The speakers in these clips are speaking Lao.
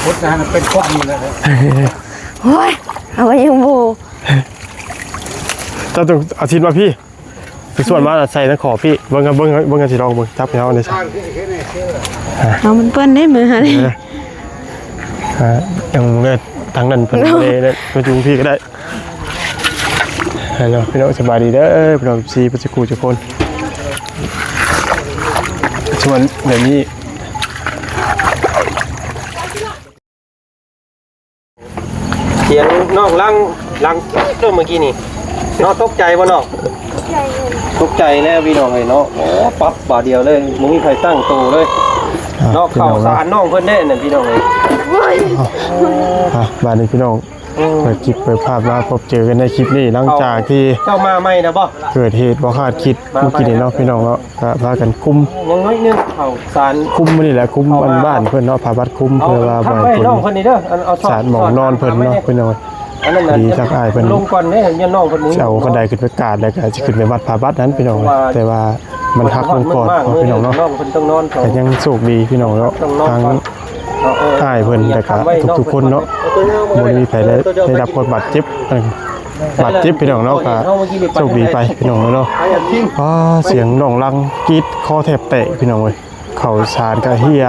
ຄົນນັ້ນເປັນຄົນນີ້ແຫຼະ ໂອ້ຍ ເອົາໄວ້ຢູ່ບໍ່ ເຈົ້າຕ້ອງເອົາຊີ້ນມາພີ້ ໄປສວນມາໃສ່ໃນຂໍພີ້ ເບິ່ງ ເບິ່ງ ເບິ່ງ ຊິລອງເບິ່ງ ຈັບໃຫ້ເຮົາແດ່ຊະ ເອົາມັນເປື້ອນເດ້ມື້ຫັ້ນ ເອີ ອ່າ ຍັງເລີດທາງນັ້ນເພິ່ນບໍ່ໄດ້ເລີດ ມາຢູ່ພີ້ກໍໄດ້ ຮັລໂຫຼ ພີ່ນ້ອງ ສະບາຍດີເດີ ພີ່ນ້ອງ ເອັຟຊີ ເບິດສູ່ຜູ້ສູ່ຄົນ ສວນແບບນີ້ ສຽງນ້ອງຫຼັງ ຫຼັງເມື່ອກີ້ນີ້ເນາະ ຕົກໃຈບໍ່ນ້ອງ? ຕົກໃຈແລ້ວພີ່ນ້ອງເອີຍເນາະ ໂອ້ ປັບບາດດຽວເລີຍ ບໍ່ມີໃຜຕັ້ງໂຕເລີຍເນາະ ອ່າ ເຂົ້າສານນ້ອງເພິ່ນເດ້ນັ້ນພີ່ນ້ອງເອີຍ ອ່າ ບາດນີ້ພີ່ນ້ອງ ເປີດຄລິບເປີດພາບມາພົບເຈີກັນໃນຄລິບນີ້ ຫຼັງຈາກທີ່ ເຈົ້າມາໃໝ່ນະບໍ່? ເກີດເຫດບໍ່ຄາດຄິດເມື່ອກີ້ນີ້ເນາະ ພີ່ນ້ອງເນາະ ກະພາກັນຄຸມ ຍັງໜ້ອຍໜຶ່ງເຂົ້າສານ ຄຸມມື້ນີ້ແຫຼະ ຄຸມອັນບ້ານເພິ່ນເນາະ ຜ້າບັດຄຸມ ເພື່ອວ່າບໍ່ໃຫ້ຝົນ ນ້ອງເພິ່ນນີ້ເດີ ອັນເອົາສາດໝອງນອນເພິ່ນເນາະ ພີ່ນ້ອງ ອັນນັ້ນ ດີທັກອ້າຍເພິ່ນ ລົງກ່ອນເດ້ ຢ້ານນ້ອງເພິ່ນ ຊິເອົາຄັນໄດຂຶ້ນໄປກາດ ແລ້ວກະຊິຂຶ້ນໄປວັດຜ້າບັດນັ້ນ ພີ່ນ້ອງ ແຕ່ວ່າມັນຫັກລົງກ່ອນເນາະ ພີ່ນ້ອງເນາະ ນ້ອງເພິ່ນຕ້ອງນອນ ກະຍັງໂຊກດີ ພີ່ນ້ອງເນາະ ທາງ ອ້າຍເພິ່ນ ແລ້ວກະທຸກໆຄົນເນາະ ບໍ່ໄດ້ມີໃຜໄດ້ ໄດ້ຮັບຄວາມບາດເຈັບ ເອີ ບາດເຈັບພີ່ນ້ອງເນາະ ກະໂຊກດີໄປພີ່ນ້ອງເນາະ ອ່າ ສຽງນ້ອງຫຼັງກຣີດຄໍແທບແຕກພີ່ນ້ອງເອີຍ ເຂົ້າສານກະເຮຍ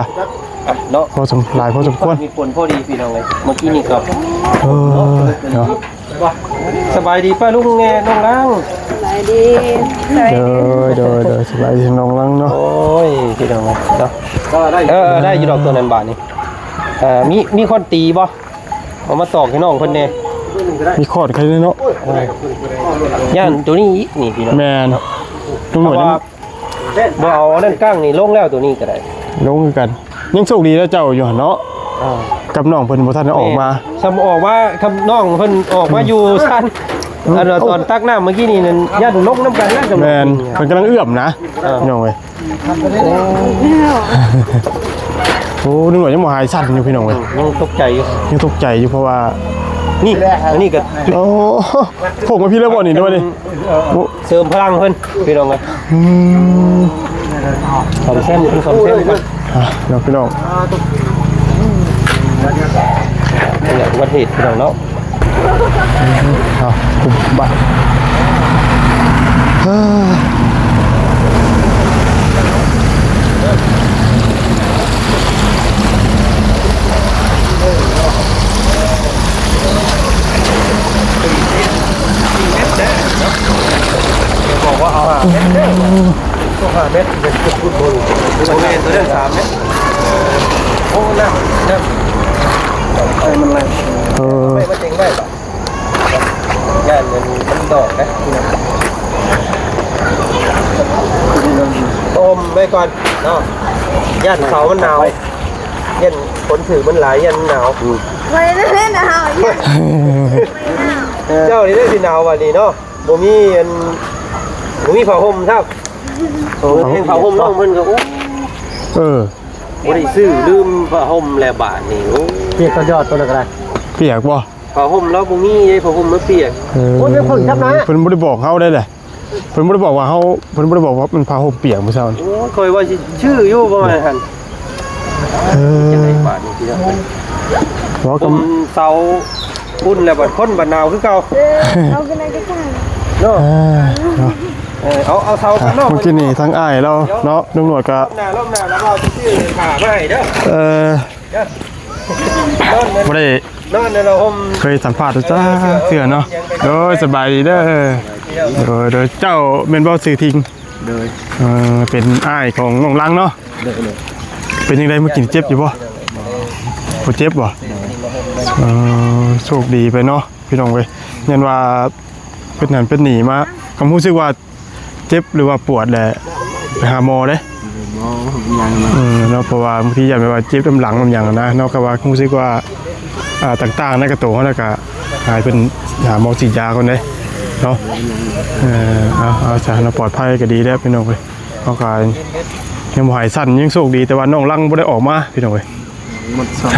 ເນາະ ພໍສົມ ຫຼາຍພໍສົມຄວນ ມີຝົນພໍດີພີ່ນ້ອງເອີຍ ເມື່ອກີ້ນີ້ກໍ ເອີ ເນາະ ສະບາຍດີປ້າລຸງແນ່ນ້ອງຫຼັງ ສະບາຍດີ ໂດຍ ໂດຍ ໂດຍ ສະບາຍດີນ້ອງຫຼັງເນາະ ໂອ້ຍ ພີ່ນ້ອງເອີຍເນາະ ເອີ ເອີ ໄດ້ຢູ່ດອກຕົວນັ້ນບາດນີ້ ເອີ ມີ ມີຄົນຕີບໍ່? ເອົາມາຕອກໃຫ້ນ້ອງເພິ່ນແດ່ ມີຂອດໃຄເນາະ ເອີ ຢ້ານໂຕນີ້ອີກນີ້ພີ່ນ້ອງ ແມ່ນ ລຸງໜວດ ເພາະວ່າ ຍັງ ບໍ່ເອົາອັນນັ້ນກ້າງນີ້ລົງແລ້ວ ໂຕນີ້ກໍໄດ້ ລົງຄືກັນ ຍັງໂຊກດີແລ້ວເຈົ້າຢູ່ຫັ້ນເນາະ ອ່າ ກັບນ້ອງເພິ່ນບໍ່ທັນໄດ້ອອກມາ ແມ່ນ ຊ່ຳອອກມາ ຄັນນ້ອງເພິ່ນອອກມາຢູ່ຊັ້ນ ເອີ ອັນວ່າຕອນຕັກນ້ຳເມື່ອກີ້ນີ້ນັ້ນ ຢ້ານລົງນຳກັນນະ ແມ່ນ ເພິ່ນກຳລັງເອື້ອມນະ ເອີ ພີ່ນ້ອງເອີຍ ໂອ້ ໜຶ່ງໜ້ອຍຍັງບໍ່ຫາຍສັ່ນຢູ່ພີ່ນ້ອງເອີຍ ຍັງຕົກໃຈຢູ່ ຍັງຕົກໃຈຢູ່ ເພາະວ່າ ນີ້ ອັນນີ້ກໍ ໂອ້ ໂພກມາພີ້ແລ້ວບໍ່ນີ້ ຫຼືວ່ານີ້ ໂອ້ ເສີມພະລັງເພິ່ນພີ່ນ້ອງເອີຍ ອືມ ສ້ອມແຊມ ສ້ອມແຊມກ່ອນ ອ່ະ ເນາະພີ່ນ້ອງ ອຸບັດຕິເຫດພີ່ນ້ອງເນາະ ເອົາ ກຸມບາດ ບອກວ່າເອົາຫ້າເມັດເດີ ໂອ້ ຫ້າເມັດເປັນຟຸດບອນ ໂມເມນ ໂຕນັ້ນສາມເມັດ ໂອ້ ນ້ຳ ນ້ຳ ໃຫ້ມັນໄຫຼ ເອີ ໄປມາເຈັງໄວ້ ຢ້ານມັນ ມັນດອກນະ ຕົ້ມໄວ້ກ່ອນເນາະ ຢ້ານເສົາມັນໜາວ ຢ້ານຝົນຖືກມັນຫຼາຍ ຢ້ານມັນໜາວ ອືມ ໄວ້ເລີຍໜາວ ຢ້ານ ເອີ ເຈົ້ານີ້ໄດ້ຊິໜາວບາດນີ້ເນາະ ບໍ່ມີອັນ ບໍ່ມີຜ້າຫົ່ມຊ້ຳ ໂອ້ ເອົາ ເປັນຜ້າຫົ່ມນ້ອງເພິ່ນກໍ ໂອ້ ເອີ ບໍ່ໄດ້ຊື້ ລືມຜ້າຫົ່ມແລ້ວບາດນີ້ ໂອ້ ປຽກຕອນຍອດຕົວນັ້ນກໍໄດ້ ປຽກບໍ່? ຜ້າຫົ່ມລາວບໍ່ມີເດ້ ຜ້າຫົ່ມລາວປຽກ ເອີ ໂອ້ຍ ເພິ່ນຈັບນະ ເພິ່ນບໍ່ໄດ້ບອກເຮົາໄດ້ແຫຼະ ເພິ່ນບໍ່ໄດ້ບອກວ່າເຮົາ ເພິ່ນບໍ່ໄດ້ບອກວ່າມັນຜ້າຫົ່ມປຽກມື້ເຊົ້ານີ້ ໂອ້ຍ ຂ້ອຍວ່າຊິຊື້ຢູ່ປະມານຫັ້ນ ເອີ ຈັ່ງໃດບາດນີ້ພີ່ນ້ອງ ເວົ້າກັບ ເສົາອຸ່ນແລ້ວບັດຄົນບັດໜາວຄືເກົ່າ ເອີ ເອົາຂຶ້ນໄດ້ຄືເກົ່າເນາະ ເອີ ເນາະ ເອີ ເອົາ ເອົາເສົາກ່ອນເນາະ ເມື່ອກີ້ນີ້ທາງອ້າຍລາວເນາະ ລຸງໜວດກໍ ລົມໜ້າ ລົມໜ້າ ແລ້ວເວົ້າຊື່ໆ ຂ້າມາໃຫ້ເດີ ເອີ ບໍ່ໄດ້ ນອນໃນລະຫົ່ມ ເຄີຍສຳພາດຈັກເທື່ອເນາະ ໂດຍ ສະບາຍດີເດີ ໂດຍ ໂດຍ ເຈົ້າແມ່ນບໍ່ຊື່ທິງ? ໂດຍ ເອີ ເປັນອ້າຍຂອງນ້ອງລັງເນາະ ໂດຍ ໂດຍ ເປັນຈັ່ງໃດ ມື້ກີ້ເຈັບຢູ່ບໍ່? ບໍ່ເຈັບບໍ່? ເອີ ໂຊກດີໄປເນາະ ພີ່ນ້ອງເອີຍ ຢ້ານວ່າເປັນຫັ້ນເປັນນີ້ມາ ຄຳຮູ້ສຶກວ່າ ເຈັບ ຫຼືວ່າປວດແຫຼະ ໄປຫາໝໍເດ້ ໝໍຍັງເນາະ ເອີ ເນາະ ເພາະວ່າບາງທີຢ້ານແບບວ່າເຈັບນຳຫຼັງນຳຫຍັງນະເນາະ ກໍວ່າຮູ້ສຶກວ່າ ອ່າ ຕ່າງໆ ໃນກະໂຕເຮົາ ແລ້ວກະໃຫ້ເພິ່ນຫາໝໍສີດຢາກ່ອນເດ້ເນາະ ເອີ ເອົາ ເອົາຊະເນາະ ປອດໄພກໍດີແລ້ວພີ່ນ້ອງເອີຍ ເຮົາກໍຍັງບໍ່ຫາຍສັ່ນ ຍັງໂຊກດີ ແຕ່ວ່ານ້ອງລັງບໍ່ໄດ້ອອກມາພີ່ນ້ອງເອີຍ. ໝົດສອງ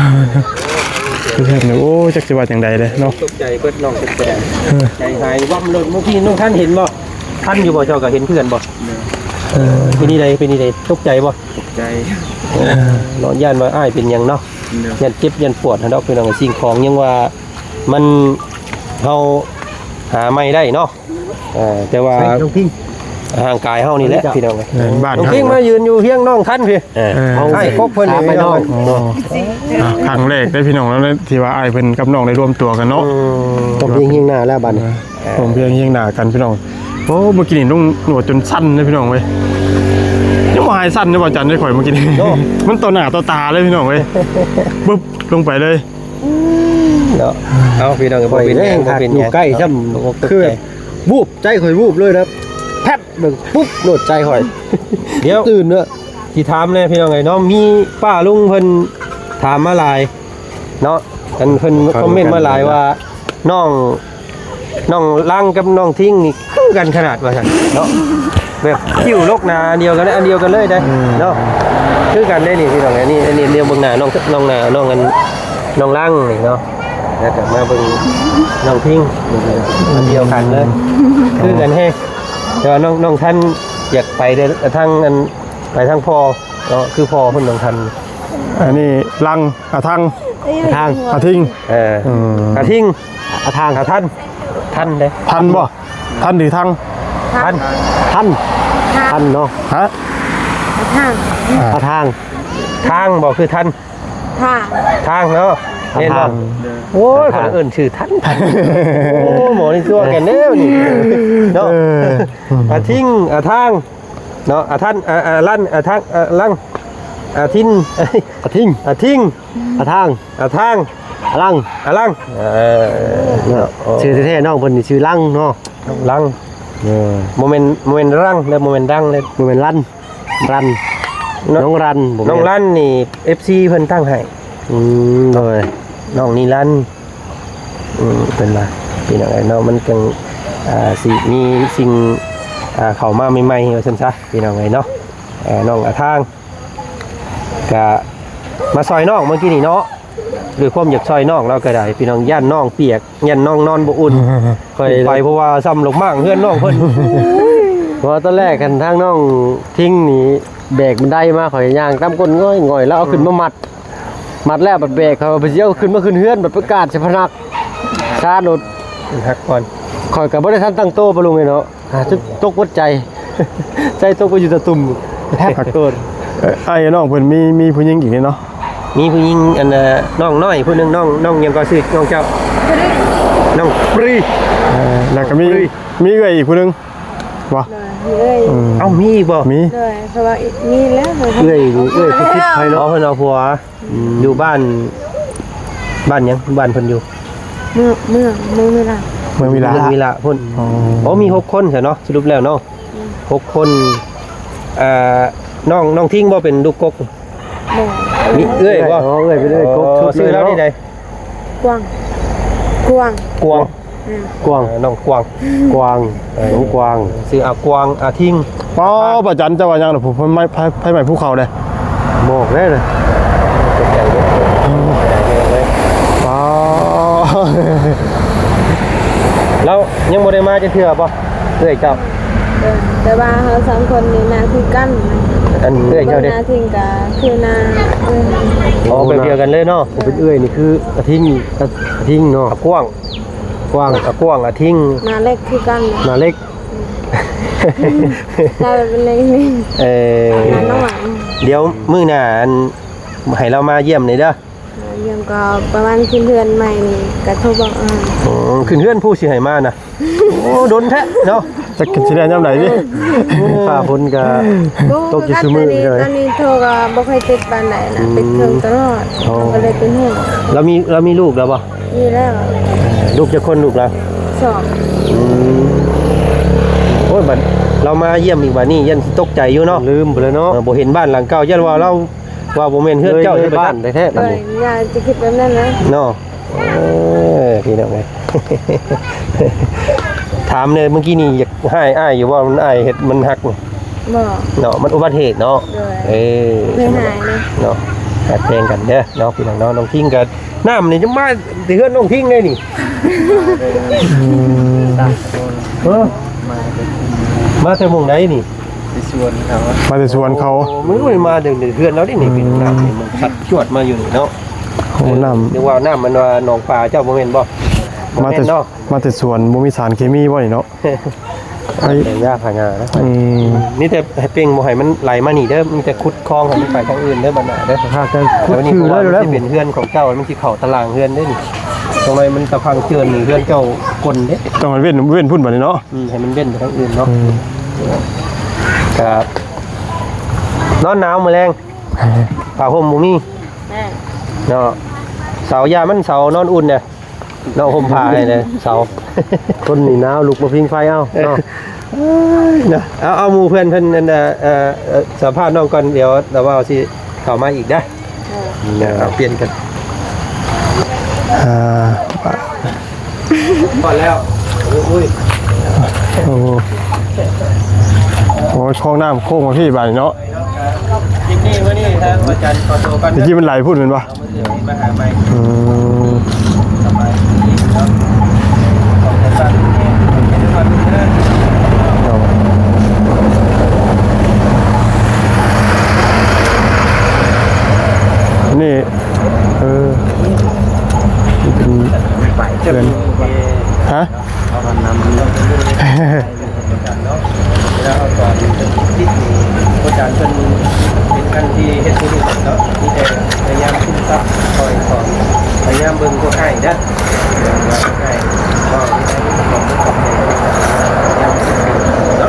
ຄືເຫັນ ໂອ້ຍ ຈັກຊິວ່າຈັ່ງໃດເດ້ເນາະ ຕົກໃຈເບິດນ້ອງ ຕົກໃຈ ເອີ ໃຈຫາຍວັບໂລດ. ເມື່ອກີ້ນ້ອງທັນເຫັນບໍ່? ທັນຢູ່ບໍ່? ເຈົ້າກໍເຫັນຄືກັນບໍ່? ເອີ ເປັນຈັ່ງໃດ ເປັນຈັ່ງໃດ ຕົກໃຈບໍ່? ຕົກໃຈ ເນາະ ຢ້ານວ່າອ້າຍເປັນຫຍັງເນາະ ໂດຍ ຢ້ານເຈັບຢ້ານປວດຫັ້ນດອກ ພີ່ນ້ອງ. ສິ່ງຂອງຍັງວ່າມັນ ເຮົາຫາໃໝ່ໄດ້ເນາະ ເອີ ແຕ່ວ່າ ໃສ່ນ້ອງພິງ ຮ່າງກາຍເຮົານີ້ແຫຼະ ພີ່ນ້ອງເອີຍ. ແມ່ນ ບ້ານ ນ້ອງພິງມາຢືນຢູ່ຄຽງນ້ອງທັນພີ້ ເອີ ເອີ ອ້າຍກົກເພິ່ນນີ້ ພີ່ນ້ອງເອີຍ. ອໍ ອ່າ ຄັ້ງແລກເດ້ພີ່ນ້ອງເນາະ ທີ່ວ່າອ້າຍເພິ່ນກັບນ້ອງໄດ້ລວມຕົວກັນເນາະ ອືມ ຕ້ອງພິງຮຽງໜ້າແລ້ວບັດນີ້ ເອີ ພ້ອມເພຍງຮຽງໜ້າກັນພີ່ນ້ອງ. ໂອ້ ເມື່ອກີ້ນີ້ລຸງໜວດຈົນສັ່ນເດ້ພີ່ນ້ອງເອີຍ ຍັງບໍ່ຫາຍສັ່ນເດ້ ບໍ່ຈັນເດ້ ຂ້ອຍເມື່ອກີ້ນີ້ ເນາະ ມັນຕໍ່ໜ້າຕໍ່ຕາເລີຍພີ່ນ້ອງເອີຍ ບຶບລົງໄປເລີຍ ອືມ ເນາະ. ເອົາ ພີ່ນ້ອງ ບໍ່ເປັນຫຍັງ ບໍ່ເປັນຫຍັງ ຢູ່ໃກ້ຊ້ຳ ຄືແບບ ວູບ ໃຈຂ້ອຍວູບເລີຍນະ ແພັບ ເບິ່ງປຸບໂລດໃຈຂ້ອຍ ດຽວ ຕື່ນເດີ. ຊິຖາມແດ່ພີ່ນ້ອງເອີຍເນາະ ມີປ້າລຸງເພິ່ນຖາມມາຫຼາຍເນາະ ອັນເພິ່ນຄອມເມັນມາຫຼາຍວ່າ ນ້ອງ ນ້ອງລັງກັບນ້ອງທິງນີ້ຄືກັນຂະໜາດວ່າຊັ້ນເນາະ ແບບຄິ້ວລົກໜ້າອັນດຽວກັນເລີຍ ອັນດຽວກັນເລີຍເດ້ ອືມ ເນາະ ຄືກັນເດ້ນີ້ພີ່ນ້ອງ. ອັນນີ້ ອັນນີ້ດຽວເບິ່ງໜ້ານ້ອງ ນ້ອງໜ້າ ນ້ອງອັນ ນ້ອງລັງນີ້ເນາະ ແລ້ວກໍມາເບິ່ງນ້ອງທິງ ອັນດຽວກັນເລີຍ ຄືກັນແຮງ. ແຕ່ວ່ານ້ອງ ນ້ອງທັນຢາກໄປແຕ່ທາງອັນ ໄປທາງພໍ່ເນາະ ຄືພໍ່ເພິ່ນຕ້ອງທັນ. ອັນນີ້ລັງ ອາທັງ ອາທັງ ອາທິງ ເອີ ອືມ ອາທິງ ອາທັງ ອາທັນ ທັນເດ້ ທັນບໍ່ ທັນຫຼືທັງ ທັນ ທັນ ທັນເນາະ ຮະ ອາທັງ ອາທັງ ທາງບໍ່ ຄືທັນ ທາງ ທາງເນາະ ແມ່ນບໍ່ ອາທັງ ໂອ້ຍ ອາທັງ ຂ້ອຍເອີ້ນຊື່ທັນ ໂອ້ ໝໍນີ້ຕົວແກ່ແນວນີ້ເນາະ ເອີ ອາທິງ ອາທາງ ເນາະ ອາທັນ ອາ ອາລັນ ອາທັງ ອາລັງ ອາທິນ ອາທິງ ອາທິງ ອາທາງ ອາທາງ ອາລັງ ອາລັງ ເອີ ເນາະ ຊື່ແທ້ໆນ້ອງເພິ່ນນີ້ຊື່ລັງເນາະ ນ້ອງລັງ ເອີ ບໍ່ແມ່ນ ບໍ່ແມ່ນລັງ ແລະ ບໍ່ແມ່ນດັງ ແລະ ບໍ່ແມ່ນລັນ ລັນ ເນາະ ນ້ອງລັນ ບໍ່ແມ່ນ ນ້ອງລັນນີ້ ເອັຟຊີ ເພິ່ນຕັ້ງໃຫ້ ອືມ ໂດຍ ນ້ອງນິລັນ ອືມ ເພິ່ນວ່າ ພີ່ນ້ອງເອີຍເນາະ ມັນຈັ່ງ ອ່າ ຊິມີສິ່ງ ອ່າ ເຂົ້າມາໃໝ່ໆ ວ່າຊັ້ນຊະ ພີ່ນ້ອງເອີຍເນາະ. ເອີ ນ້ອງອາທາງ ກະມາຊ່ອຍນ້ອງເມື່ອກີ້ນີ້ເນາະ ດ້ວຍຄວາມຢາກຊ່ອຍນ້ອງລາວກໍໄດ້ ພີ່ນ້ອງ ຢ້ານນ້ອງປຽກ ຢ້ານນ້ອງນອນບໍ່ອຸ່ນ ຂ້ອຍໄປ ເພາະວ່າຊ່ຳລູກມ້າງເຮືອນນ້ອງເພິ່ນ ເພາະວ່າຕອນແລກຫັ້ນທາງນ້ອງທິງນີ້ແບກບັນໄດມາ ຂ້ອຍຍ່າງຕາມກົ້ນງ່ອຍໆ ລາວເອົາຂຶ້ນມາມັດ ມັດແລ້ວບັດແບກ ຂ້ອຍວ່າຊິເອົາຂຶ້ນມາຂຶ້ນເຮືອນ ບັດໄປກາດໃສ່ພະນັກຊາໂລດ ມັນຫັກກ່ອນ ຂ້ອຍກໍບໍ່ໄດ້ທັນຕັ້ງໂຕປະລຸງເອີຍເນາະ ຫາຈົນຕົກຫົວໃຈ ໃຈຕົກໄປຢູ່ຕາຕຸ່ມ ແທບໂຕນ ເອີ ອ້າຍນ້ອງເພິ່ນມີ ມີຜູ້ຍິງອີກເນາະ ມີຜູ້ຍິງ ອັນ ນ້ອງນ້ອຍຜູ້ໜຶ່ງ ນ້ອງ ນ້ອງຫຍັງກໍ ຊື່ນ້ອງເຈົ້າ ນ້ອງປຣີ ເອີ ແລ້ວກໍມີ ມີເອື້ອຍອີກຜູ້ໜຶ່ງ ບໍ່? ໂດຍ ມີເອື້ອຍ ອືມ ເອົ້າ ມີອີກບໍ່? ມີ ໂດຍ ເພາະວ່າມີແລ້ວ ເອື້ອຍນີ້ ເອື້ອຍຜູ້ຜິດໄພເນາະ ອໍ ເພິ່ນເອົາຜົວ ອືມ ຢູ່ບ້ານ ບ້ານຫຍັງ? ບ້ານເພິ່ນຢູ່ ເມືອງ ເມືອງ ເມືອງວິລະ ເມືອງວິລະ ເມືອງວິລະພຸ້ນ ອໍ ໂອ້ ມີຫົກຄົນຊະເນາະ ສະຫຼຸບແລ້ວເນາະ ອືມ ຫົກຄົນ ເອີ ນ້ອງ ນ້ອງທິງບໍ່ເປັນລູກກົກ? ບໍ່ ມີເອື້ອຍບໍ່? ອໍ ເອື້ອຍ ເປັນເອື້ອຍກົກ ອໍ ຊຸດເລີຍເນາະ ຊື່ລາວນີ້ໃດ? ກວາງ ກວາງ ກວາງ ອືມ ກວາງ ເອີ ນ້ອງກວາງ ກວາງ ເອີ ນ້ອງກວາງ ຊື່ອາກວາງ ອາທິງ ປ້າ ປ້າຈັນ ເຈົ້າວ່າຫຍັງນະ? ຜູ້ ໄຟໄໝ້ ໄຟໄໝ້ພູເຂົາເດ້ ບອກໄດ້ເລີຍ ຕົກໃຈເດ້ ອືມ ປ້າ ລາວຍັງບໍ່ໄດ້ມາຈັກເທື່ອບໍ່? ເອື້ອຍເຈົ້າ ເອີ ແຕ່ວ່າເຮົາສອງຄົນນີ້ໜ້າຄືກັນ ອັນເອື້ອຍເຈົ້າເດ້ ໜ້າທິງກະຄືໜ້າ ອໍ ແບບດຽວກັນເລີຍເນາະ ເປັນເອື້ອຍນີ້ຄືອາທິງ ອາ ອາທິງເນາະ ອາກວາງ ກວາງ ອາກວາງ ອາທິງ ໜ້າເລັກຄືກັນ ໜ້າເລັກ ໜ້າເປັນເລັກນີ້ ເອີ ໜ້ານ້ອຍ ດຽວມື້ໜ້າ ອັນ ໃຫ້ລາວມາຢ້ຽມແດ່ເດີ ອ່າ ຍັງກໍປະມານຂຶ້ນເຮືອນໃໝ່ນີ້ກໍໂທບອກ ອືມ ຂຶ້ນເຮືອນຜູ້ຊິໃຫ້ມານະ ໂອ້ ດົນແທ້ເນາະ ຈັກຊິໄດ້ຍາມໃດນີ້ ຟ້າຝົນກໍຕົກຢູ່ຊຸມື້ນີ້ ຕອນນີ້ໂທກໍບໍ່ຄ່ອຍຕິດປານໃດນະ ອືມ ປິດເຄື່ອງຕະຫຼອດ ອໍ ກໍເລີຍເປັນຫ່ວງ ລາວມີ ລາວມີລູກແລ້ວບໍ່? ມີແລ້ວ ລູກຈັກຄົນລູກລາວ? ສອງ ອືມ ໂອ້ຍ ບັດລາວມາຢ້ຽມອີກບາດນີ້ ຢ້ານຊິຕົກໃຈຢູ່ເນາະ ລືມໄປແລ້ວເນາະ ເອີ ບໍ່ເຫັນບ້ານຫຼັງເກົ່າ ຢ້ານວ່າລາວ ວ່າບໍ່ແມ່ນເຮືອນເຈົ້າ ເລີຍ ເລີຍບ້ານແທ້ໆ ເລີຍ ຢ່າຈະຄິດແບບນັ້ນນະ ເນາະ ເອີ ພີ່ນ້ອງເອີຍ ຖາມແດ່ ເມື່ອກີ້ນີ້ຢາກຮ້າຍອ້າຍຢູ່ບໍ່? ມັນອ້າຍເຮັດມັນຫັກນີ້ ບໍ່ ເນາະ ມັນອຸບັດເຫດເນາະ ໂດຍ ເອີ ບໍ່ຮ້າຍນະ ເນາະ ຮັກແພງກັນເດີເນາະ ພີ່ນ້ອງເນາະ ນ້ອງທິງກໍ ນ້ຳນີ້ຈະມາແຕ່ເຮືອນນ້ອງທິງເດ້ນີ້ ອືມ ເອີ ມາແຕ່ ມາແຕ່ໝ່ອງໃດນີ້? ໄປ ສວນເຂົາ ມາແຕ່ສວນເຂົາ. ໂອ້ ມັນກໍມາເຖິງເຮືອນລາວນີ້ ອືມ ເປັນນ້ຳນີ້ ມັນຊັດຈວດມາຢູ່ນີ້ເນາະ. ໂອ້ ນ້ຳ ນຶກວ່ານ້ຳມັນວ່າໜອງປາເຈົ້າ ບໍ່ແມ່ນບໍ່? ມາແຕ່ ບໍ່ແມ່ນເນາະ ມາແຕ່ສວນ ບໍ່ມີສານເຄມີບໍ່ນີ້ເນາະ? ໄອ້ ຢາຂາຍານະ. ອືມ ມີແຕ່ໃຫ້ເປັ່ງ ບໍ່ໃຫ້ມັນໄຫຼມານີ້ເດີ ມີແຕ່ຂຸດຄອງໃຫ້ມັນໄປທາງອື່ນເດີ ບັດໜ້າເດີ. ຫາກະຂຸດຄືໄດ້ແລ້ວ ມັນຊິເປັນເຮືອນຂອງເຈົ້າ ມັນຊິເຂົ້າຕາລາງເຮືອນເດ້ນີ້. ຈັ່ງໃດມັນຕະພັງເຈີນນີ້ ເຮືອນເຈົ້າກົນເດ້ ຕ້ອງໃຫ້ເວັ້ນ ເວັ້ນພຸ້ນບັດນີ້ເນາະ. ອືມ ໃຫ້ມັນເວັ້ນໄປທາງອື່ນເນາະ. ອືມ ກະນອນໜາວມື້ແລງ ຜ້າຫົ່ມບໍ່ມີ ແມ່ນ ເນາະ. ເສົາ ຢ່າມັນເສົານອນອຸ່ນນະ ເນາະ ຫົ່ມຜ້າໃຫ້ແດ່ເສົາ. ຄົນນີ້ໜາວ ລຸກມາຜິງໄຟເອົາເນາະ. ເອີຍ ເນາະ ເອົາ ເອົາໝູ່ເພື່ອນເພິ່ນ ອັນ ເອີ ເອີ ສຳພາດນ້ອງກ່ອນ ດຽວລາວເວົ້າຊິເຂົ້າມາອີກເດີ. ເອີ ເອົາ ປ່ຽນກັນ. ອ່າ ພໍແລ້ວ ໂອ້ຍ ໂອ້ ໂອ້ຍ ຄອງນ້ຳໂຄ້ງມາພີ້ບາດນີ້ເນາະ. ຄລິບນີ້ມື້ນີ້ທາງອາຈານຂໍໂຕກ່ອນ ແຕ່ກີ້ມັນໄຫຼພຸ້ນແມ່ນບໍ່? ມາຫາໃໝ່ ອືມ ສະບາຍດີເນາະ. ຂອບໃຈສັກ ເປັນຄວາມເດີ. ນີ້ ເອີ ນີ້ເປັນເຮືອນ ຮະ? ເຮົານຳ ເນາະ ເວລາເຮົາສອນເປັນຕິດນີ້ ອາຈານເພິ່ນເປັນຂັ້ນທີ່ເຮັດບໍ່ໄດ້ເນາະ ມີແຕ່ພະຍາຍາມຊຶມຊັບ ຄອຍສອນ ພະຍາຍາມເບິ່ງພວກອ້າຍເດີ ພວກອ້າຍເວົ້າ ພະຍາຍາມຊຶມຊັບເນາະ.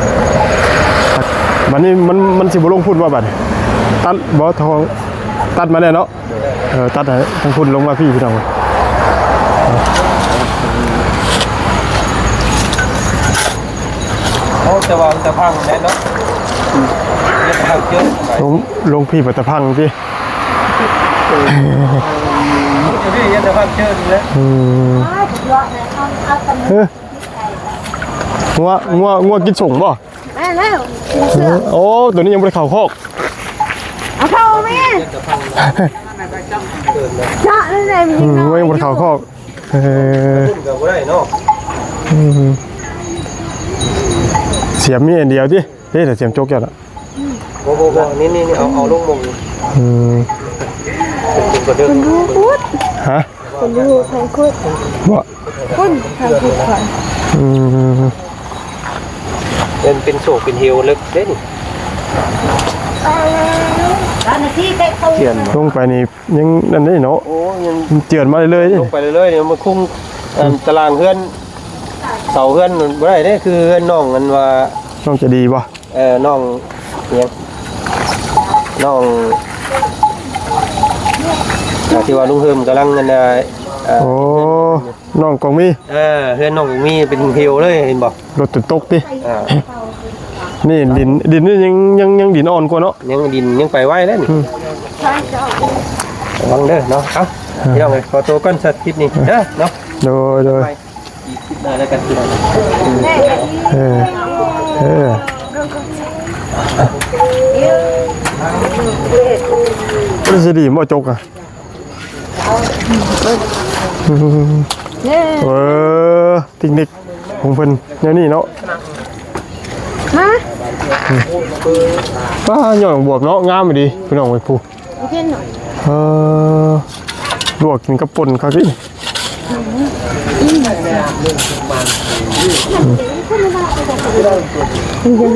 ບັດນີ້ມັນ ມັນຊິບໍ່ລົງພຸ້ນບໍ່ບັດນີ້? ຕັດບໍ່? ທອງ ຕັດມາແລ້ວເນາະ. ເອີ ຕັດໃຫ້ທາງພຸ້ນລົງມາພີ້ ພີ່ນ້ອງ. ໂອ້ ແຕ່ວ່າມັນຈະພັງແນ່ເນາະ. ອືມ ເຮັດໃຫ້ພັງເຈີນໄປ ລົງ ລົງພີ້ໄປແຕ່ພັງຕິ. ເອີ ເຮັດໃຫ້ພັງເຈີນແຫຼະ. ອືມ ເອີ ງົວ ງົວ ງົວກິນສົ້ງບໍ່? ແມ່ນແລ້ວ ເອີ ໂອ້ ໂຕນີ້ຍັງບໍ່ໄດ້ເຂົ້າຄອກ. ເອົາເຂົ້າແມ່ ເຈາະນັ້ນແຫຼະ. ອືມ ຍັງບໍ່ໄດ້ເຂົ້າຄອກ. ເອີ ກໍບໍ່ໄດ້ເນາະ. ອືມ ສຽມມີອັນດຽວຕິ? ເດ້ ສຽມຈົກເຈົ້ານະ. ບໍ່ ບໍ່ ບໍ່ ນີ້ ນີ້ ນີ້ ເອົາ ເອົາລົງໝ່ອງ. ອືມ ເປັນ ເປັນກະເດີ. ເພິ່ນຮູ້ພຸ້ນ ຮະ? ເພິ່ນຢູ່ທາງພຸ້ນ ບໍ່? ພຸ້ນ ທາງພຸ້ນ. ອືມ ເປັນ ເປັນໂສກເປັນເຫວເລິກເດ້ນີ້. ລຽນລົງໄປນີ້ຍັງນັ້ນເດ້ເນາະ. ໂອ້ ຍັງ ມັນເຈື່ອນມາເລື້ອຍໆ ລົງໄປເລື້ອຍໆ ມັນຄຸງ ອືມ ຕາລາງເຮືອນ ເສົາເຮືອນບໍ່ໄດ້ເດ້. ຄືເຮືອນນ້ອງ ອັນວ່າ ນ້ອງໃຈດີບໍ່? ເອີ ນ້ອງຫຍັງ ນ້ອງ ທີ່ວ່າລຸງເຮີມກຳລັງ ອັນ ເອີ ໂອ້ ນ້ອງກອງມີ. ເອີ ເຮືອນນ້ອງກອງມີເປັນເຫວເລີຍ ເຫັນບໍ່? ລົດຈົນຕົກຕິ. ອ່າ ນີ້ດິນ ດິນນີ້ຍັງ ຍັງ ຍັງດິນອ່ອນກວ່າເນາະ. ຍັງດິນຍັງໄປໄວເດ້ນີ້. ອືມ ລະວັງເດີເນາະ. ເອົ້າ ເອີ ພີ່ນ້ອງເອີຍ ຂໍໂຕກ່ອນ ສັກຄລິບນີ້ເດີເນາະ. ໂດຍ ໂດຍ. ເອີ ເອີ ມັນຊິດີບໍ່ຈົກອະ? ເອີ ເຕັກນິກຂອງເພິ່ນແນວນີ້ເນາະ. ມາ ປ້າ ຍອດບວບເນາະ ງາມອີ່ຫຼີ ພີ່ນ້ອງເອີຍ ຜູ້ ເອີ ລວກກິນກັບປົ່ນຄັກອີ່. ມັນຈະ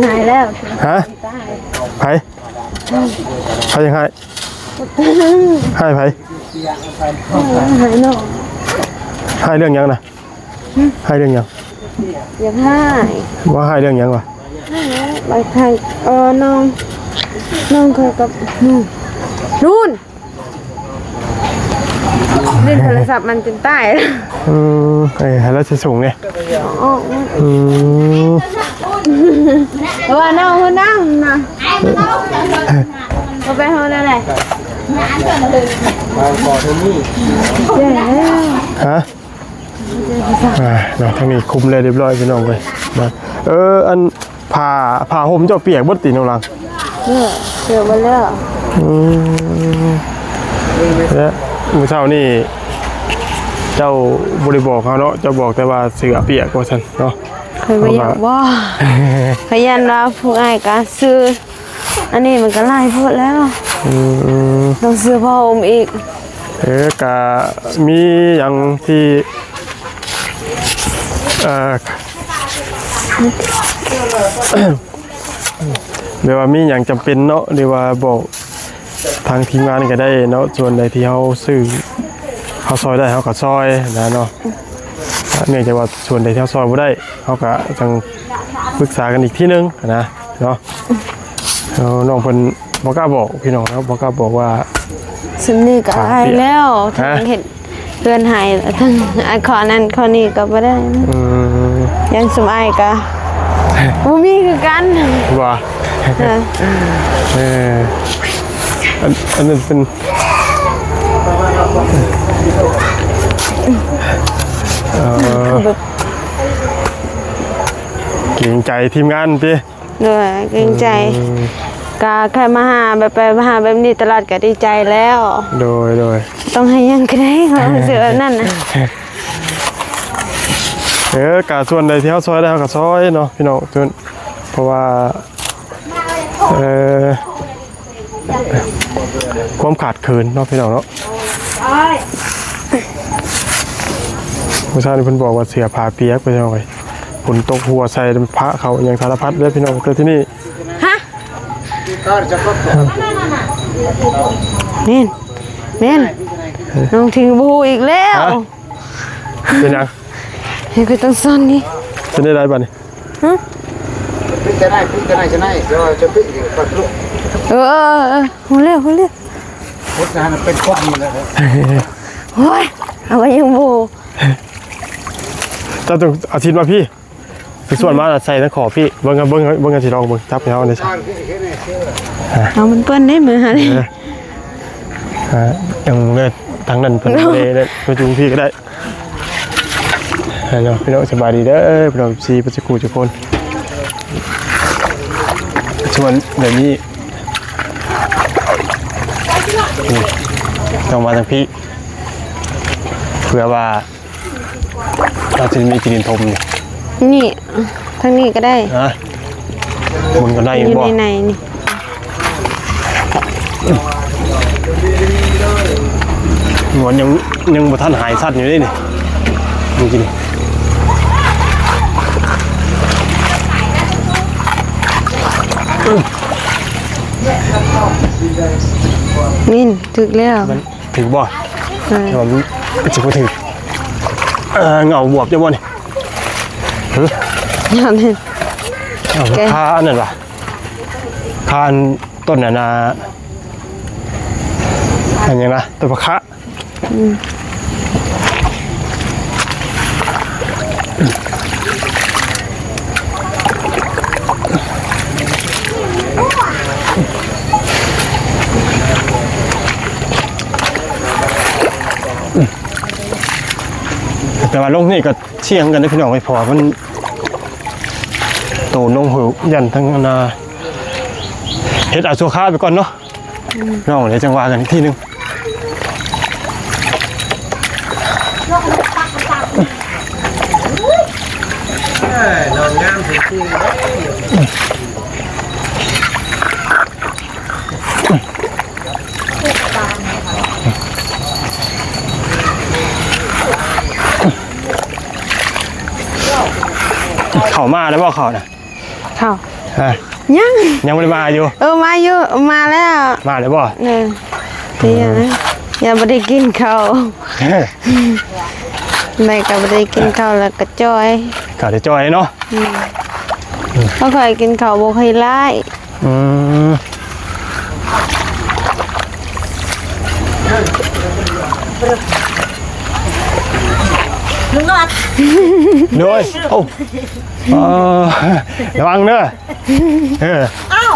ຫາຍແລ້ວ ຮະ? ໃຜ? ໃຜຍັງຫາຍ? ຫາຍໃຜ? ຫາຍນ້ອງ. ຫາຍເລື່ອງຫຍັງນະ? ຫາຍເລື່ອງຫຍັງ? ຢາກຫາຍ. ວ່າຫາຍເລື່ອງຫຍັງວະ? ຫາຍ ເອີ ນ້ອງ ນ້ອງເຄີຍກັບ ນູນ ນູນ ຫຼິ້ນໂທລະສັບມັນຈົນຕາຍ. ອືມ ເອີ ໃຫ້ລາວຊິສົ່ງເດ້. ອອກ ອືມ ແຕ່ວ່ານ້ອງເພິ່ນນຳນະ ບໍ່ໄປເຮົາແນວໃດ. ຮະ? ອ່າ ເນາະ ທາງນີ້ຄຸມແລ້ວຮຽບຮ້ອຍ ພີ່ນ້ອງເອີຍ. ເອີ ອັນ ຜ້າ ຜ້າຫົ່ມເຈົ້າປຽກເບິດຕິນ້ອງຫຼັງ? ເອີ ປຽກເບິດແລ້ວ. ອືມ ແລະ ມື້ເຊົ້ານີ້ເຈົ້າບໍ່ໄດ້ບອກເຮົາເນາະ, ເຈົ້າບອກແຕ່ວ່າເສື້ອປຽກວ່າຊັ້ນເນາະ. ຂ້ອຍບໍ່ຢາກ ເພາະວ່າ ເວົ້າ ຂ້ອຍຢ້ານວ່າພວກອ້າຍກະຊື້ ອັນນີ້ມັນກະຫຼາຍໂພດແລ້ວ. ອືມ ຕ້ອງຊື້ຜ້າຫົ່ມອີກ. ເອີ ກະມີຫຍັງທີ່ ເອີ ແບບວ່າມີຫຍັງຈຳເປັນເນາະ ຫຼືວ່າບອກທາງທີມງານກໍໄດ້ເນາະ, ສ່ວນໃດທີ່ເຮົາຊື້ ເຮົາຊ່ອຍໄດ້ເຮົາກໍຊ່ອຍນະເນາະ. ເນື່ອງຈາກວ່າສ່ວນໃດທີ່ເຮົາຊ່ອຍບໍ່ໄດ້ ເຮົາກໍຈັ່ງປຶກສາກັນອີກທີໜຶ່ງນະເນາະ. ເອີ ນ້ອງເພິ່ນບໍ່ກ້າບອກພີ່ນ້ອງເນາະ, ບໍ່ກ້າບອກວ່າ ສ່ຳນີ້ກໍອາຍແລ້ວ ຮະ? ທັງເຮັດເຮືອນໃຫ້ ທັງ ອາ ຂໍນັ້ນຂໍນີ້ກໍບໍ່ໄດ້. ອືມ ຢ້ານຊຸມອ້າຍກໍບໍ່ມີຄືກັນ. ວ່າ ເອີ ເອີ ອັນ ອັນນັ້ນເປັນ ເອີ ເກງໃຈທີມງານຕິ? ໂດຍ ເກງໃຈ. ອືມ ກະແຄ່ມາຫາແບບ ໄປມາຫາແບບນີ້ຕະຫຼອດກະດີໃຈແລ້ວ. ໂດຍ ໂດຍ ຕ້ອງໃຫ້ຫຍັງກໍໄດ້ ຄວາມຮູ້ສຶກແບບນັ້ນນະ. ເອີ ກະສ່ວນໃດທີ່ເຮົາຊ່ອຍໄດ້ເຮົາກໍຊ່ອຍເນາະພີ່ນ້ອງ, ເພາະວ່າ ເອີ ຄວາມຂາດເຂີນເນາະພີ່ນ້ອງເນາະ. ມື້ເຊົ້ານີ້ເພິ່ນບອກວ່າເສື້ອຜ້າປຽກ ພີ່ນ້ອງເອີຍ, ຝົນຕົກຫົວໃສ່ ພະເຂົ້າຫຍັງສາລະພັດເດີພີ່ນ້ອງ. ແຕ່ທີ່ນີ້ ຮະ? ແມ່ນ ແມ່ນ ນ້ອງທິງບໍ່ຮູ້ອີກແລ້ວ. ຮະ? ເປັນຫຍັງ? ເຮັດຄືຕ້ອງສ້ອນນີ້ ເປັນໄດ້ໃດບາດນີ້? ຮະ? ເອີ ເອີ ເອີ ຮູ້ແລ້ວ ຮູ້ແລ້ວ. ໂອ້ຍ ເອົາໄວ້ຍັງບໍ່ ເຈົ້າຕ້ອງເອົາຊິດມາພີ້ ໄປສວນມາໃສ່ໃນຂໍພີ້. ເບິ່ງ ເບິ່ງ ເບິ່ງ ຊິລອງເບິ່ງ ຈັບໃຫ້ເຮົານີ້ ເອົາມັນເປື້ອນໄດ້ມື້ຫັ້ນ. ເອີ ອ່າ ຍັງເລີຍ ທາງນັ້ນເພິ່ນບໍ່ໄດ້ເລີຍ ມາຈຸງພີ້ກໍໄດ້. ເນາະ ພີ່ນ້ອງ ສະບາຍດີເດີພີ່ນ້ອງ ເອັຟຊີ ເບິດສູ່ຜູ້ສູ່ຄົນ. ສ່ວນແບບນີ້ ນີ້ ຕ້ອງມາທາງພີ້ ເພື່ອວ່າ ເຮົາຊິມີທີ່ດິນຖົມນີ້ ນີ້ ທາງນີ້ກໍໄດ້. ຮະ? ມັນກໍໄດ້ຢູ່ ຢູ່ ບໍ່ ໃນໃນນີ້ ມັນຍັງ ຍັງບໍ່ທັນຫາຍສັດຢູ່ເດ້ນີ້ ນີ້ກິນ ນີ້ ຖືກແລ້ວ ມັນຖືກບໍ່? ເອີ ແຕ່ວ່າມັນຊິບໍ່ຖືກ. ເອີ ເຫງົາບວບເຈົ້າບໍ່ນີ້? ຫື? ຍອດນີ້ ເອົາ ແກ ຄາອັນນັ້ນຫວາ? ຄາອັນຕົ້ນນັ້ນນະ ອັນຫຍັງນະ? ຕົ້ນຜັກຄະ. ອືມ ແຕ່ວ່າລົງນີ້ກໍສ່ຽງກັນເດ້ພີ່ນ້ອງເອີຍ ເພາະວ່າມັນ ໂຕລົງຫື ຢ້ານທັງອັນນ່າ ເຮັດເອົາຊົ່ວຄາວໄປກ່ອນເນາະ. ອືມ ນ້ອງ ດຽວຈັ່ງວ່າກັນອີກທີໜຶ່ງ. ເອີ ນອນງາມເປັນທີ່ເດ້. ເຂົ້າມາແລ້ວບໍ່ ເຂົ້ານະ? ເຂົ້າ ຮະ? ຍັງ ຍັງບໍ່ໄດ້ມາຢູ່? ເອີ ມາຢູ່ ມາແລ້ວ. ມາແລ້ວບໍ່? ເອີ ເອີ ຢ່າ ຢ່າບໍ່ໄດ້ກິນເຂົ້າ ໄດ້ກໍບໍ່ໄດ້ກິນເຂົ້າ ແລ້ວກໍຈ່ອຍ ກໍໄດ້ຈ່ອຍເນາະ. ອືມ ເພາະຂ້ອຍກິນເຂົ້າບໍ່ຄ່ອຍຫຼາຍ. ອືມ ລຸງນອດ ໂດຍ ໂອ້ ເອີ ລະວັງເດີ. ເອີ ອ້າວ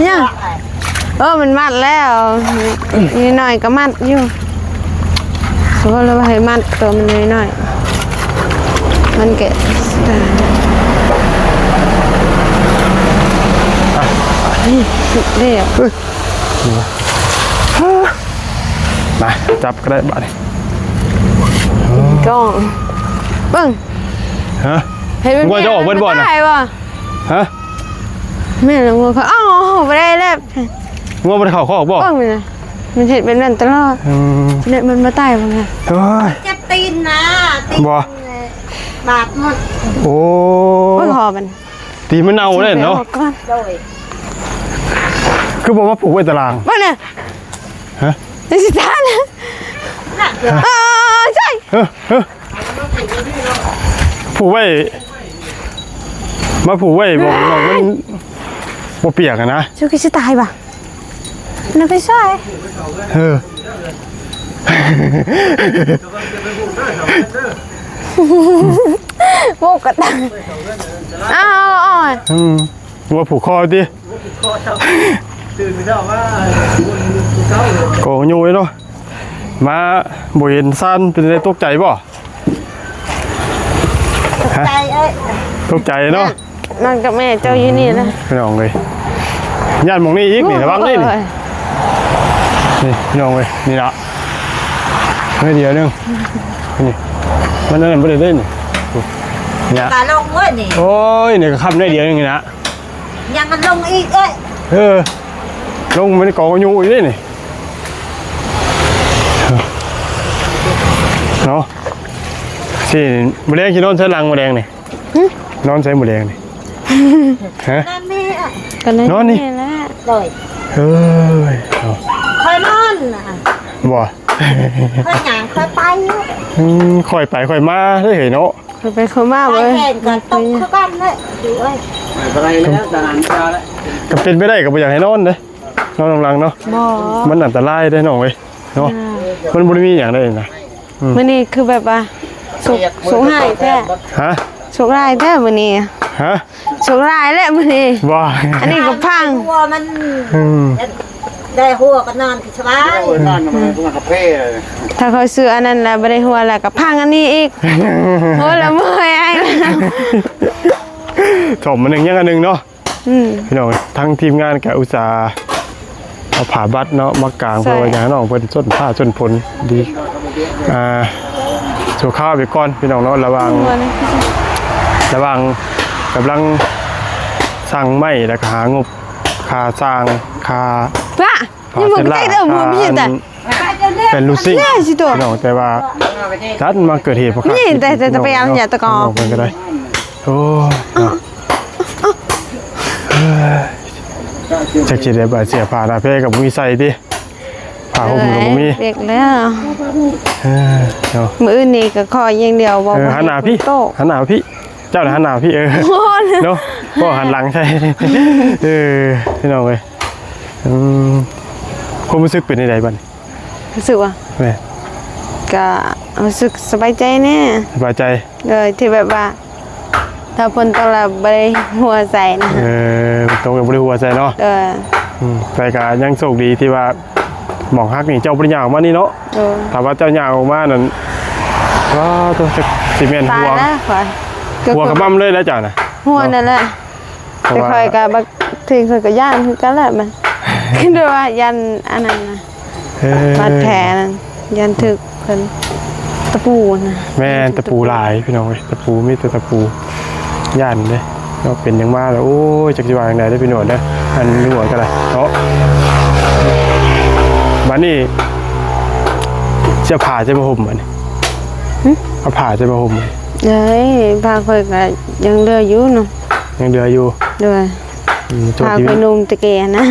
ຍັງ ເອີ ມັນມັດແລ້ວ ນິດໜ້ອຍກໍມັດຢູ່ ສະມມຸດວ່າໃຫ້ມັດໂຕມັນໜ້ອຍໆ ມັນກໍ ນີ້ ເດ້ ມາ ຈັບກໍໄດ້ບາດນີ້ ກ້ອງ ເບິ່ງ ຮະ? ເຫັນມັນ ງົວຈະອອກເບິດບໍ່ນະ? ຕາຍບໍ່? ຮະ? ແມ່ນແລ້ວ ງົວເຂົາ ເອົ້າ ບໍ່ໄດ້ແລ້ວ ງົວບໍ່ໄດ້ເຂົ້າຄອກບໍ່? ເບິ່ງມັນນະ ມັນເຮັດແບບນັ້ນຕະຫຼອດ. ອືມ ແລ້ວມັນບໍ່ຕາຍບໍ່ນະ? ໂອ້ຍ ເຈັບຕີນນະ ຕີນ ບໍ່ ບາດໝົດ. ໂອ້ ໂອ້ຍ ຄໍມັນ ຕີນມັນເນົ່າແລ້ວເນາະ. ໂດຍ ຄືບໍ່ມາຜູກໄວ້ຕາລາງ? ເບິ່ງນະ ຮະ? ນີ້ຊິຕາຍນະ. ເອີ ໃຊ່ ເອີ ເອີ ຜູກໄວ້ ມາຜູກໄວ້ ບໍ່ ມັນບໍ່ປຽກຫັ້ນນະ. ເຈົ້າຄືຊິຕາຍຫວາ? ນະ ໄປຊ່ອຍ ເອີ ໂອ້ ກະຕາຍ ອ້າວ ອືມ ງົວຜູກຄໍຕິ ກອງຢູ່ເນາະ. ມາບໍ່ເຫັນຊານ ເປັນໃດ ຕົກໃຈບໍ່? ຕົກໃຈເອີຍ ຕົກໃຈເນາະ. ນອນກັບແມ່ເຈົ້າຢູ່ນີ້ລະ ພີ່ນ້ອງເອີຍ. ຢ້ານໝ່ອງນີ້ອີກນີ້ ລະວັງເດ້ນີ້. ໂອ້ຍ ນີ້ພີ່ນ້ອງເອີຍ ນີ້ລະ ໜ້ອຍດຽວໜຶ່ງ ນີ້ ມັນອັນນັ້ນບໍ່ໄດ້ເດ້ນີ້ ນີ້ລະ ຕາລົງເວີຍນີ້. ໂອ້ຍ ນີ້ກະຄ້ຳໜ້ອຍດຽວໜຶ່ງນີ້ນະ. ຍັງມັນລົງອີກເອີຍ. ເອີ ລົງມັນກອງຢູ່ອີກເດ້ນີ້ ເນາະ. ຊິ ມື້ແລງຊິນອນໃສຫຼັງມື້ແລງນີ້? ຫຶ? ນອນໃສມື້ແລງນີ້? ຮະ? ນອນນີ້ ກະນອນນີ້ແຫຼະ. ໂດຍ ເອີຍ ເອົາ ຂ້ອຍນອນນະ ບໍ່ ຂ້ອຍຍ່າງຂ້ອຍໄປ. ອືມ ຂ້ອຍໄປຂ້ອຍມາເດ້ເຮີຍເນາະ. ຂ້ອຍໄປຂ້ອຍມາເວີຍ ແຮງກັນຕົກຄືກັນເລີຍ ກະເປັນໄປໄດ້ກະບໍ່ຢາກໃຫ້ນອນເດ້ ນອນນຳຫຼັງເນາະ. ບໍ່ ມັນອັນຕະລາຍເດ້ນ້ອງເອີຍເນາະ. ມັນບໍ່ໄດ້ມີຫຍັງໃດນະ. ອືມ ມື້ນີ້ຄືແບບວ່າໂຊກ ໂຊກຮ້າຍແທ້. ຮະ? ໂຊກຮ້າຍແທ້ມື້ນີ້. ຮະ? ໂຊກຮ້າຍແຫຼະມື້ນີ້. ບໍ່ ອັນນີ້ກະພັງ ຫົວມັນ. ອືມ ໄດ້ຫົວກະນອນສະບາຍ. ຖ້າຂ້ອຍຊື້ອັນນັ້ນລະບໍ່ໄດ້ຫົວລະກະພັງອັນນີ້ອີກ. ໂອ້ ລະເມື່ອຍອ້າຍ. ສອງອັນໜຶ່ງຍັງອັນໜຶ່ງເນາະ. ອືມ ພີ່ນ້ອງ ທາງທີມງານກະອຸດສ່າເອົາຜ້າບັດເນາະມາກາງ ເພື່ອວ່າຢາກໃຫ້ນ້ອງເພິ່ນຊົນຟ້າຊົນຝົນດີ ອ່າ ຊົ່ວຄາວໄປກ່ອນພີ່ນ້ອງເນາະ. ລະຫວ່າງ ລະຫວ່າງກຳລັງສັ່ງໄມ້ ລະກະຫາງົບຄ່າຊ່າງ ຄ່າ ພາເຊັນລາ ແປນລູກຊີ້ນ ພີ່ນ້ອງ ແຕ່ວ່າດັນມາເກີດເຫດ ນີ້ແຕ່ ແຕ່ໄປເອົາຫຍັງຕະກອ ເພິ່ນກະໄດ້. ໂອ້ຍ ຈັກຊິໄດ້ບາດເສຍຜ້າໜ້າແພກະບໍ່ມີໃສ່ຕິ ຜ້າຫົ່ມກະບໍ່ມີ. ເອີ ເນາະ ມື້ອື່ນນີ້ກະຂໍຢ່າງດຽວ ບໍ່ ເອີ ຫັນໜ້າພີ່ ຫັນໜ້າພີ່ ເຈົ້ານະຫັນໜ້າພີ່ ເອີ ເນາະ ບໍ່ຫັນຫຼັງໃສ່. ເອີ ພີ່ນ້ອງເອີຍ ອືມ ຄວາມຮູ້ສຶກເປັນຈັ່ງໃດບັດນີ້? ຮູ້ສຶກວ່າ ແມ່ນ ກະຮູ້ສຶກສະບາຍໃຈແດ່ ສະບາຍໃຈ ໂດຍທີ່ແບບວ່າ ຖ້າຝົນຕົກລະບໍ່ໄດ້ຫົວໃສ່ນະ. ເອີ ຝົນຕົກລະບໍ່ໄດ້ຫົວໃສ່ເນາະ. ເອີ ອືມ ແຕ່ກະຍັງໂຊກດີທີ່ວ່າ ໝ່ອງຫັກນີ້ເຈົ້າບໍ່ໄດ້ຍ່າງອອກມານີ້ເນາະ. ເອີ ຖ້າວ່າເຈົ້າຍ່າງອອກມານັ້ນ ວ້າ ໂທ້ ຈັກຊິແມ່ນຫົວ ຫົວກະໝໍ້າເລີຍແຫຼະເຈົ້ານະ ຫົວນັ້ນແຫຼະ. ແຕ່ຂ້ອຍກະບັກທີຂ້ອຍກະຢ້ານຄືກັນແຫຼະ ມັນ ຄືວ່າຢ້ານອັນນັ້ນນະ ເອີ ບາດແຜນັ້ນ ຢ້ານຖືກເພິ່ນຕະປູນະ. ແມ່ນ ຕະປູຫຼາຍພີ່ນ້ອງເອີຍ ຕະປູ ມີແຕ່ຕະປູ ຢ້ານເດ້ເນາະ. ເປັນຫຍັງມາລະ ໂອ້ຍ ຈັກຊິວ່າຈັ່ງໃດເດີພີ່ນ້ອງເດີ ອັນນີ້ຫວນກະໄດ້ເນາະ. ບາດນີ້ຊິເອົາຜ້າໃສມາຫົ່ມບາດນີ້? ຫຶ? ເອົາຜ້າໃສມາຫົ່ມ? ເອີຍ ຜ້າຂ້ອຍກະຍັງເຫຼືອຢູ່ເນາະ. ຍັງເຫຼືອຢູ່ ໂດຍ. ອືມ ຜ້າຂ້ອຍນຸ່ງແຕ່ແກ່ຫັ້ນນະ.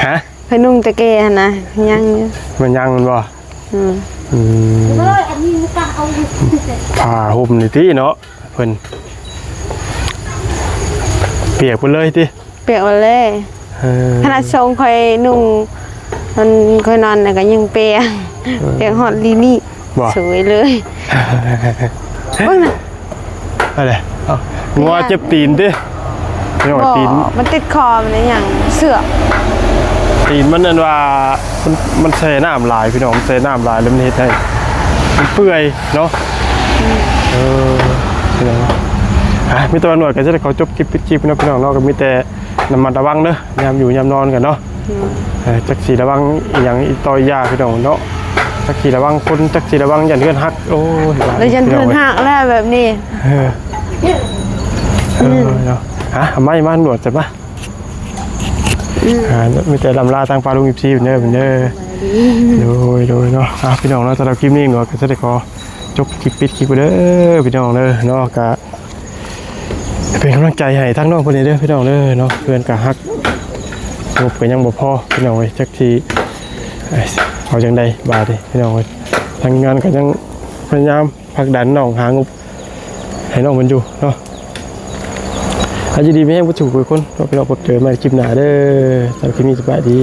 ຮະ? ຂ້ອຍນຸ່ງແຕ່ແກ່ຫັ້ນນະ ຍັງຢູ່. ມັນຍັງແມ່ນບໍ່? ອືມ ອືມ ຜ້າຫົ່ມນີ້ຕິເນາະ ເພິ່ນປຽກເບິດເລີຍຕິ? ປຽກເບິດເລີຍ. ເອີ ຂະໜາດຊົງຂ້ອຍນຸ່ງ ມັນ ຂ້ອຍນອນນະກະຍັງປຽກ ເອີ ປຽກຮອດລີ້ນີ້ ບໍ່? ສວຍເລີຍ. ເບິ່ງນະ ອັນໃດ? ເອົ້າ ງົວເຈັບຕີນຕິ? ພີ່ນ້ອງ ຕີນ ມັນຕິດຄໍ ມັນອີຫຍັງ ເຊືອກ ຕີນມັນ ອັນວ່າ ມັນ ມັນແຊ່ນ້ຳຫຼາຍພີ່ນ້ອງ ແຊ່ນ້ຳຫຼາຍແລ້ວມັນເຮັດໃຫ້ມັນເປື່ອຍເນາະ. ອືມ ເອີ ພີ່ນ້ອງ ອ່ະ ມີແຕ່ວ່າໜ່ວຍກະຈະໄດ້ຂໍຈົບຄລິບ ປິດຄລິບເນາະ ພີ່ນ້ອງເນາະ. ກະມີແຕ່ ລະມັດລະວັງເດີ ຍາມຢູ່ຍາມນອນກັນເນາະ. ອືມ ເອີ ຈັກຊິລະວັງອີ່ຫຍັງອີ່ຕໍ່ອີ່ຢ່າພີ່ນ້ອງເນາະ ຈັກຊິລະວັງຄົນ ຈັກຊິລະວັງຢ້ານເຮືອນຫັກ. ໂອ້ຍ ລະຢ້ານເຮືອນຫັກແຫຼະແບບນີ້. ເອີ ເອີ ເອີເນາະ ຫາໄມ້ມາໜວດຈັດມາ ອ່າ ມີແຕ່ລ່ຳລາທາງປ້າລຸງ ເອັຟຊີ ເດີ ເດີ ໂດຍ ໂດຍເນາະ ອ່າ ພີ່ນ້ອງເນາະ ສຳລັບຄລິບນີ້ໜວດກໍຈະໄດ້ຂໍຈົບຄລິບ ປິດຄລິບໄປເດີ ພີ່ນ້ອງເດີເນາະ ກະເປັນກຳລັງໃຈໃຫ້ທາງນ້ອງເພິ່ນເດີ ພີ່ນ້ອງເດີເນາະ ເຮືອນກະຮັກ ງົບກໍຍັງບໍ່ພໍ ພີ່ນ້ອງເອີຍ ຈັກຊິເອົາຈັ່ງໃດບາດນີ້ ພີ່ນ້ອງເອີຍ ທາງງານກໍຍັງພະຍາຍາມຜັກດັນນ້ອງ ຫາງົບໃຫ້ນ້ອງເພິ່ນຢູ່ເນາະ ໃຫ້ຢູ່ດີມີແຮງເບິດທຸກຄົນເນາະ ພີ່ນ້ອງ ພົບເຈີໃໝ່ຄລິບໜ້າເດີ ສຳລັບຄລິບນີ້ ສະບາຍດີ.